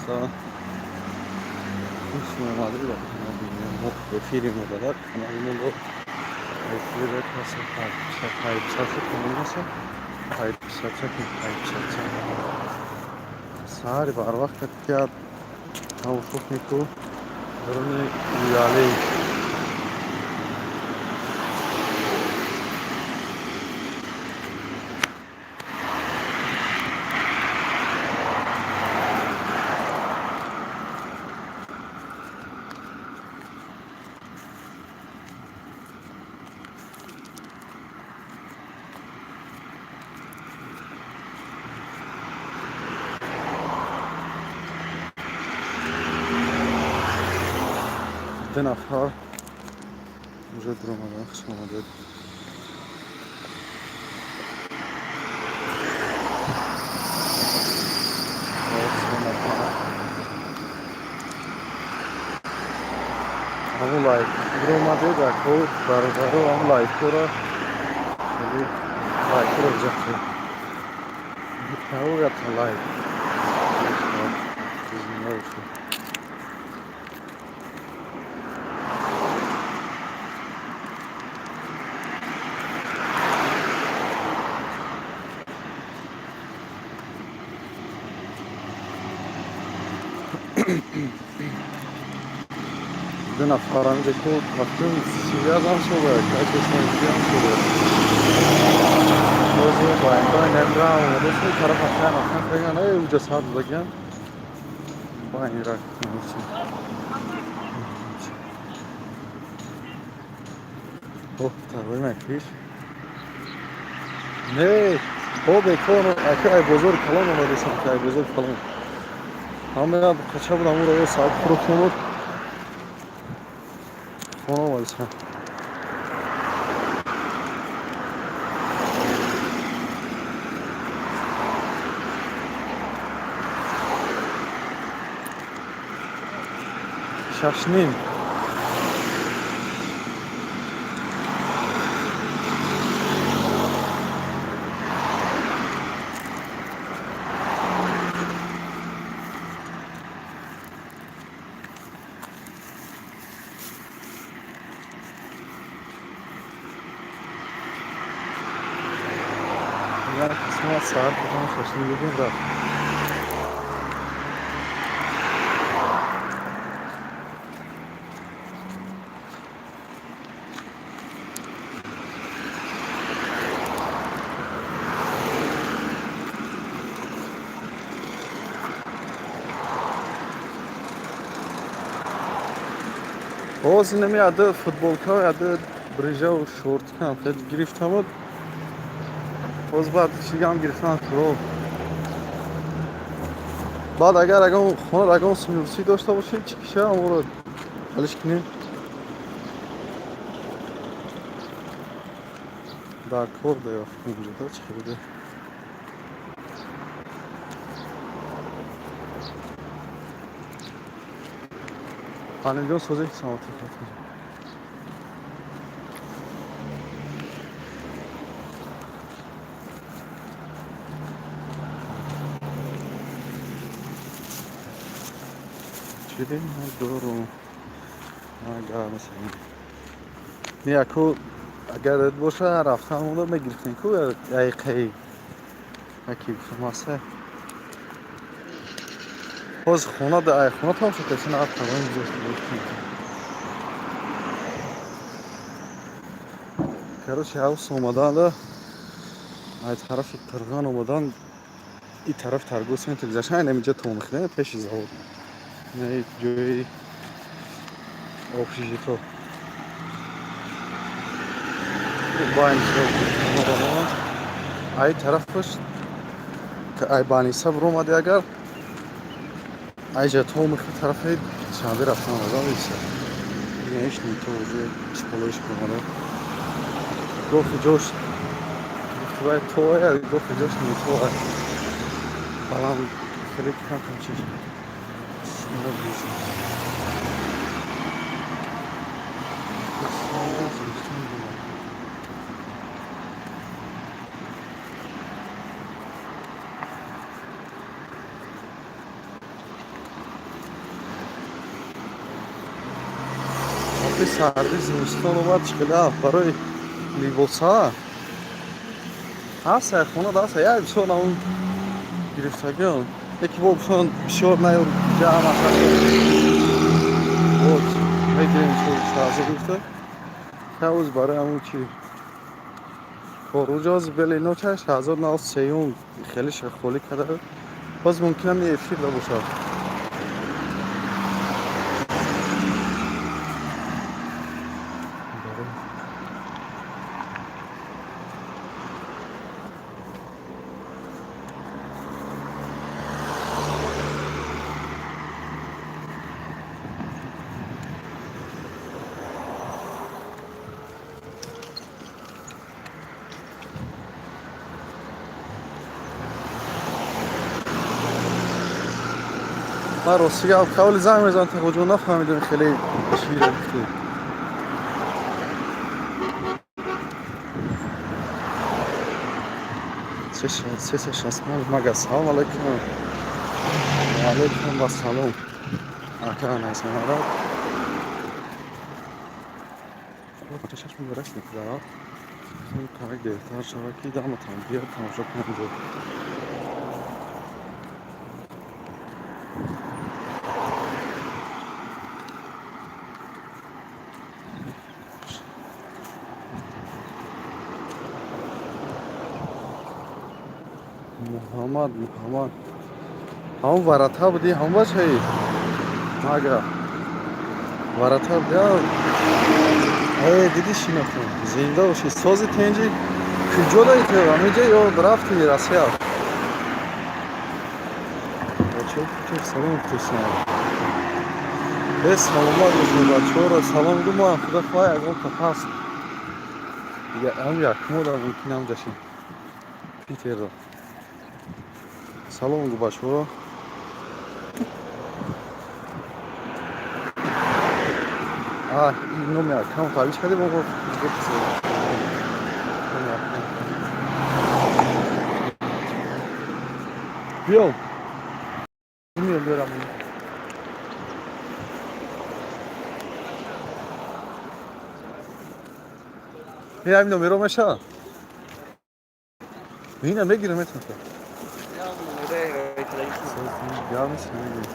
Рафта омадӣ мо эфири мо дада канали мо эфир касе подписаться кунед, подписаться кунед, подписаться. Саҳари барвақт я тамошо кунед, ку даруни уялей. Ду нафар уже дуромадан, хуш омадед. Се нафар. Ҳамун лайк дуромадед, ако бародаро, ҳамун лайкҳоро, хеле лайкҳоро ҷақед. Лайк. Зинда бошед. Ду нафар ҳаминҷа ку рафтем, связам шуда, качествам шуда. Ҳозир байнбайн намирам омадастем, тараф ахян ахян кардаган, э уҷа сар додаган. Байна рак. О, тарвои макриш. Не, о бекор, ака ай бозори калон омадастам, ай бозори калон. Ҳама қача будам, уро саб фурӯхтем буд. Хона омадастам. 6:30. Як қисмат саат будам, 6:30 будем, рафт. Боз инами ада футболка, ада брижаву шортикам хеле гирифтам. Боз баъд чигам гирифтам кро. Баъд агар ягон хона ягон смюрсӣ дошта бошем, чӣ киша аморо ҳалиш кунем. Дар кор даёфт инҷо чӣ хеле. Алимҷон, созӣ, саломатӣ. Чӣ надорум. Агар масалан не яку агар боша, рафтан монда мегирифтем ку яйқаи яки гуфтам. Ҳозир хона да ай хона тамошо кардем, рафтам гузошта. Короче, ҳавс омаданда, ай тарафи Қирған омадан, и тараф торговый центр гузашта, айн инҷа то мехӯрем, пеши завод. Ин ҷои общежито. Байн ай тарафаш ай Баниса биромади, агар ай ҷа то мехӯри, тарафи Душанбе рафтан омадан иса. Инаш не то уже школаиш биромада. Гуфти ҷош гуфти вай то гуфти ҷош не то баланд хеле кам кам чиш. Вақти сарди зимистон омад, чӣ барои либосҳа ҳаст, хона даст як бисёр наун гирифтагион. Яки бо бисёр бисёр наёр ҷамъ вот мегирем, шаҳзод гуфта ҳавз барои ҳамун чи кор уҷоз бели ноча шаҳзод нав сеюм хеле холӣ карда, боз мумкин ам эфир да бошад. Ман рости гап қавли занг мезанам, тақоҷон, нафаҳмидам хеле чиро гуфтӣ. 365 мага. Салом алайкум. Ва алайкум вассалом. Ака Насанараб. Чашаш муборак мекунад. Камак дертар шава ки даматон биёд, тамошо кунам ҷо. Муҳаммад, Муҳаммад. Ҳамон варата будӣ, ҳамон бачаи? Мага. Варата будӣ? Э, дидӣ, шинохтам. Зинда бошӣ. Сози, тенҷи, куҷо даи ту? Ҳаминҷа ё рафти Россия? Бачаҳо, Питер салом гуфтесам. Э, саломат бошед, бачаҳоро салом гу, мо худо хоҳа ягон та пас. Ҳам якмо да мумкин ҳам ҷашин. Питерро. Салом гу бачаҳоро. А, номи аккаунт тавиш кардем, оғо. Номи аккаунт. Биё. Миём, берам. Э, ҳамин номеро мешавад? Ина мегирам, метавонам. Гап нест, мегирам.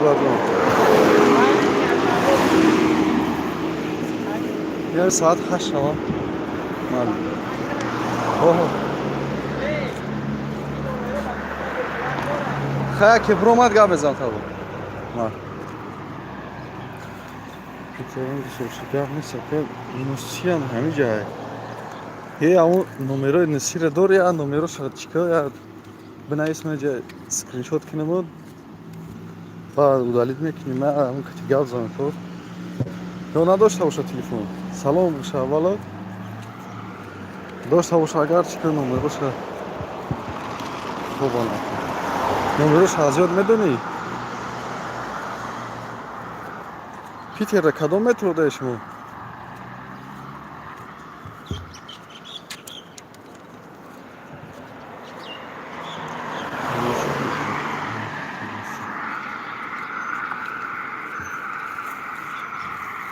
Бардон. Яъне соат 8 шава. Ман. Оҳо. Хая ки бромад, гап мезанам табо. Ман. Питерон бисёр гап нест, ака нусиям ҳамин ҷай. Е, ҳамон номерои нусиро дор, я номероша чикор, я бинавис, ма ҷа скриншот кинаму баъд удалить мекунем, ма ҳамон кати гап занам то. Ё надошта бошад телефон. Салом боша аввало. Дошта боша агар, чикор номероша хуб она. Номероша аз ёд медонӣ? Питерра кадом метро даи шумо?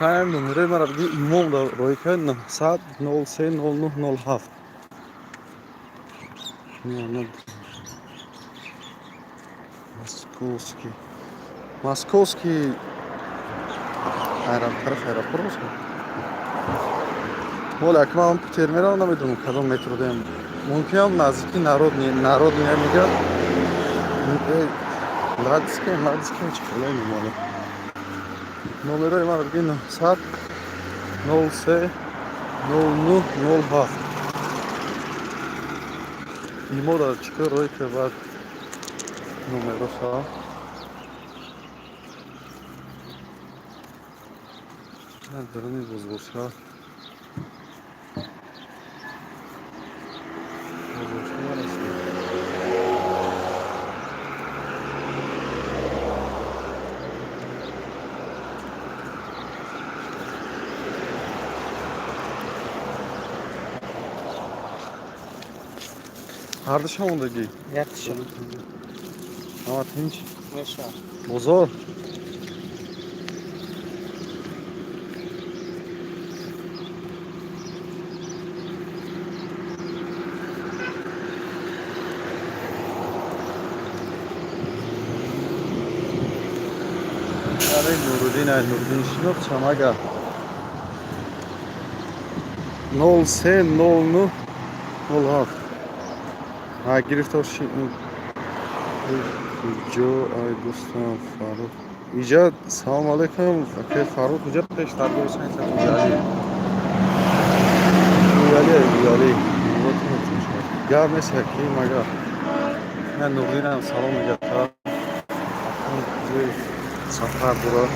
Хаем, номерои мара биги, имом да рӯй кард 900 03 09 07. Не, не. Московский. Московский тараф аэропорт бошад. Воля, ак ман Питер меравам, намедонам кадом метро даем. Мумкин наздики Народный, Народный мегӯяд. Ладский, Ладский, чӣ хеле номале. Номерои маро биги 900 03 09 07. Имора чикор рӯй ки баъд номероша. Даруни бозбоша. Бозбоша нарасид. Ҳардуша мондагӣ? Яктиша. Ҳама тинч? Мешавад. Бозор? Аре, Нуруддин, ай Нуруддин шинохчам ага. 03 09 07 ҳа, гирифтор ши. Куҷо ай дӯстам Фаррух иҷа? Салому алайкум, акай Фаррух. Иҷа пеш торговый центр Уяли, Уяли, Уяли. Гап нест ки мага на Нурдинам салом мега, та ҷои сафар дорад.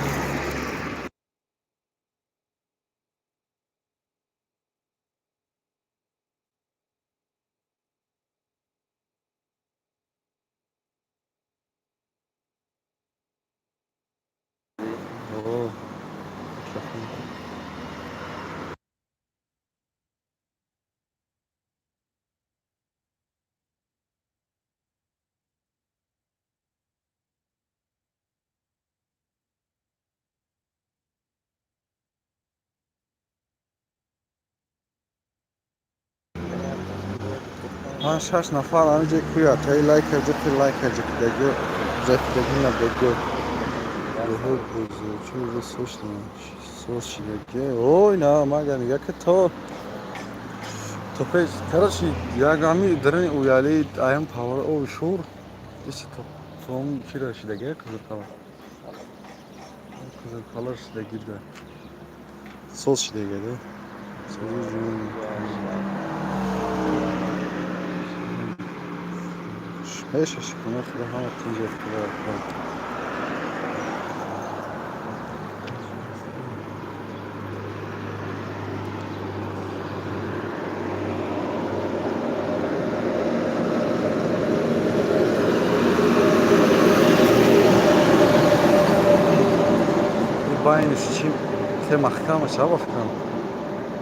О, микрофон. Панҷ, шаш нафар ҳамиҷа куя таи лайка ҷуқи, лайка ҷуқидагиё, ҷафидагӣ набудагиё. Чӣ уже сочно соз шидаги. Ой, на мага мега ки то пеш, короче, як ҳами дарани Уяли аям павара ови шур иси то том чира шидаги, Қизилқала, Қизилқала шидаги да соз шидаги да сози ҷун. Меша, шукрона Худо, ҳама тинҷа, Худо. Байниш чи те маҳкам аша, маҳкам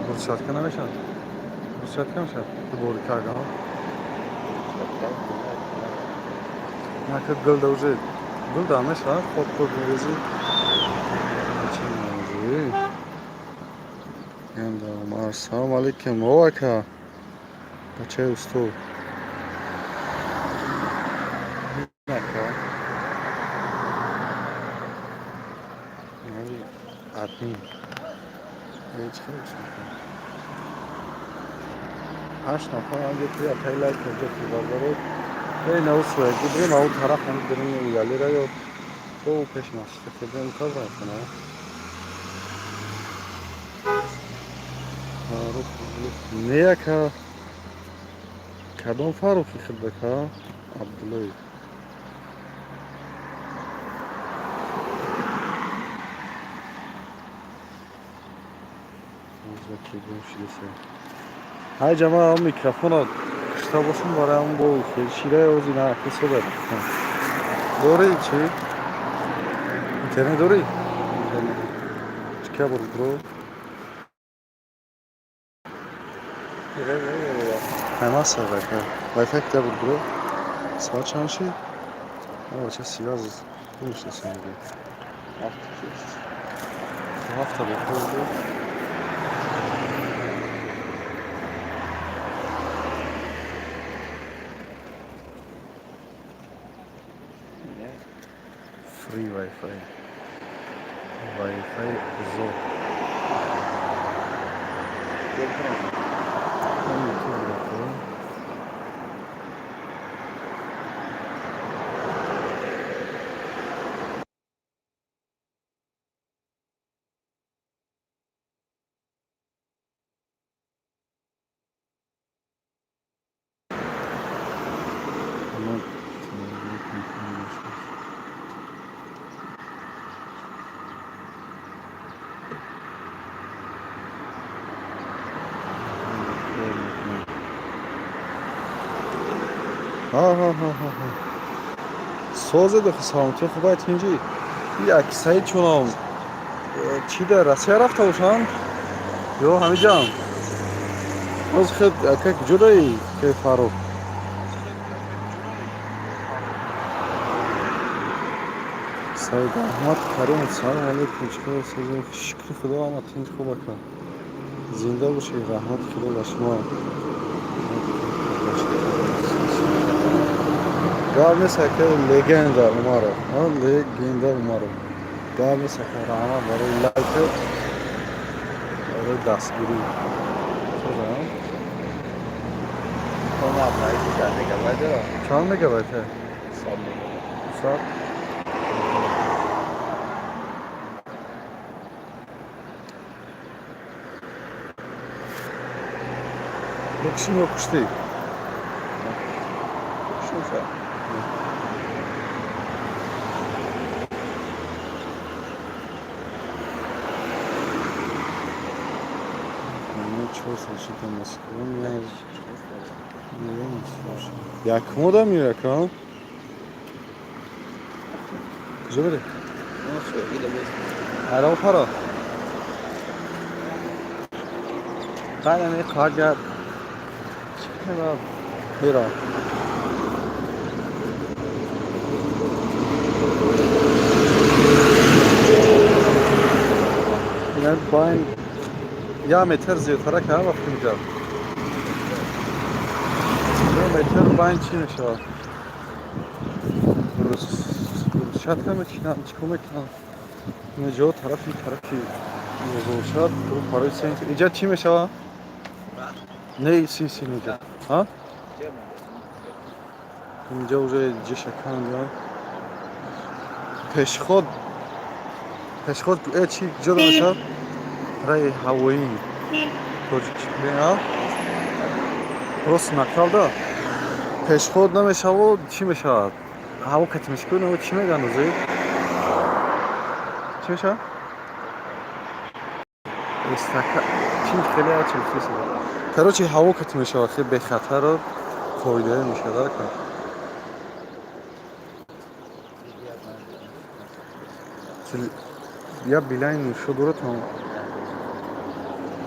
брусчатка намешавад, брусчатка мешавад борикага. Нака гулда, уже гулда мешавад, хок хок мерези. Чи мавзӯи? Ассалому алайкум, о ака, бачаи устод. Ака, админ. Ҳеҷ хел ҳашт нафар анҷо ки атай лайк ҷо ки бардаро. Эй, наусуя гибрем ау тараф, ҳами дирини Уялира ё то пеш масҷид хебем кор мекуна. Фарух не, ака, кадом Фарухи хиддака? Абдуллоев. Ҳай ҷамоа, микрофонро кушта бошум барои ҳамн бо шираи ози на аки суҳбат кунам. Дорӣ чӣ? Интернет дорӣ? Чӣ бур бро? Ҳамаса вайфай. Вайфай кия бур бро? Соат чанд шид? Бача сиваз мешинасам. Ҳафта бохӯрд. Free Wi-Fi. Wi-Fi зо. YouTube рафта. Ама ҳа, созеду саломатӣ, хубай, тинҷӣ. Як Саид чунам чӣ дар Россия рафта бошанд ё ҳамиҷам? Ҳозир хед, ака, куҷо даи, ке Фаррух? Саид Аҳмад Каримов, салому алейкум. Чӣ хабар, созем? Шукри Худо, ҳама тинҷ, хуб ака. Зинда бошед, раҳмати Худо ба шумо. Гап нест ака, легенда Умаров. Легенда Умаров. Гап нест ака, раҳмат барои лайк, барои дастгирӣ. Созам? Чанд мегабайт? 100? Бикшим ё куштӣ? Кушуша. Чор сол шида Москва меяд. Якмода меяд, а? Куҷо бере? Аро фаро. Баъд хоҳад чӣ мера. Ина байн я метр зиёдтара кардам вақти инҷа. Я метр байн чӣ мешавад? Русчатка мекунам, чикор мекунам? Инҷо тарафи бошад, парои центр. Инҷа чӣ мешавад? Не, си инҷа. Ҳа? Инҷа уже ҷишакан пешход пешход чӣ ҷо мешавад? Раи ҳавоӣ тоҷик рост мактабда пешход намешавад, чӣ мешавад? Ҳаво кати мешкунад, чӣ мегӯянд озӣ? Чӣ мешавад? Эстака чӣ хеле ачи. Короче, ҳаво кати мешавад, хеле бехатару қоидаи мешавад. Я Билайн шо дорад там?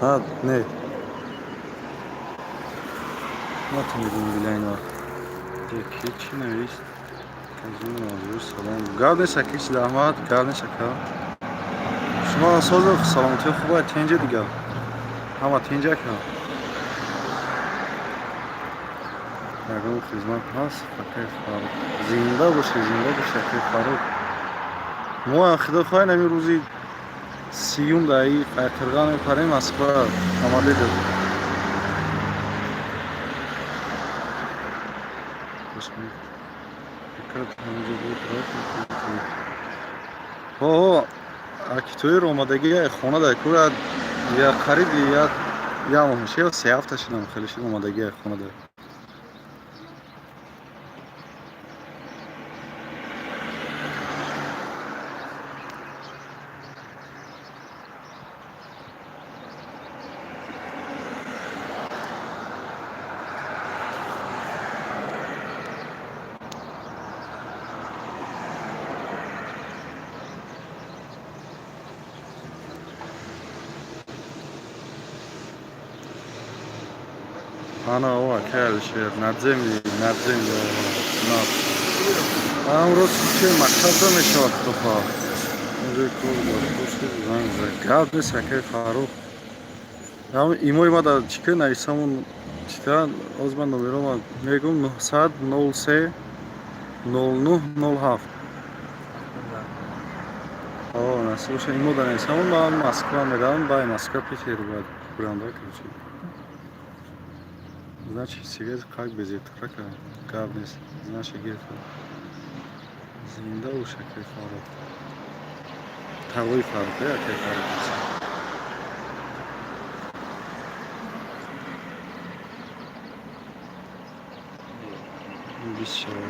А, не. Натонидем Билайна. Ки чӣ навист? Салом. Гап нест ака, Аҳмад, гап нест ака. Шумо созу саломатӣ хуба, тинҷа дигар. Ҳама тинҷа ака. Ягон хизмат ҳаст, акаи Фарух. Зинда бошед, зинда бошед, акаи Фарух. Мо худо хоҳад ҳамин рӯзи 30-юм дар Қайқирған мепарем Москва, омадед. Ҳо, акитоир омадагӣ хона дар кура я қариб я моҳ меша ё 3 ҳафта шудам, хеле шуд омадагӣ хона дар. Ана о акай Алишер, надземли, надземли, на. Амрӯз чи мактаб мешавад худо. Инҷо кор дошт, занг зад. Гап нест акай Фарух. Ам имои ма дар чӣ ки нависамон чита, оз ман номерома мегум 903 09 07. О, насиб боша, имо дар нависамон, ман Москва меравам, бай Москва Питер бояд бурам, да, короче. Значит, сигарет как без трака, гап нест. Значит, гирифта. Зинда бош акай Фарух. Тағои Фарух, акай Фарух. Бист шава.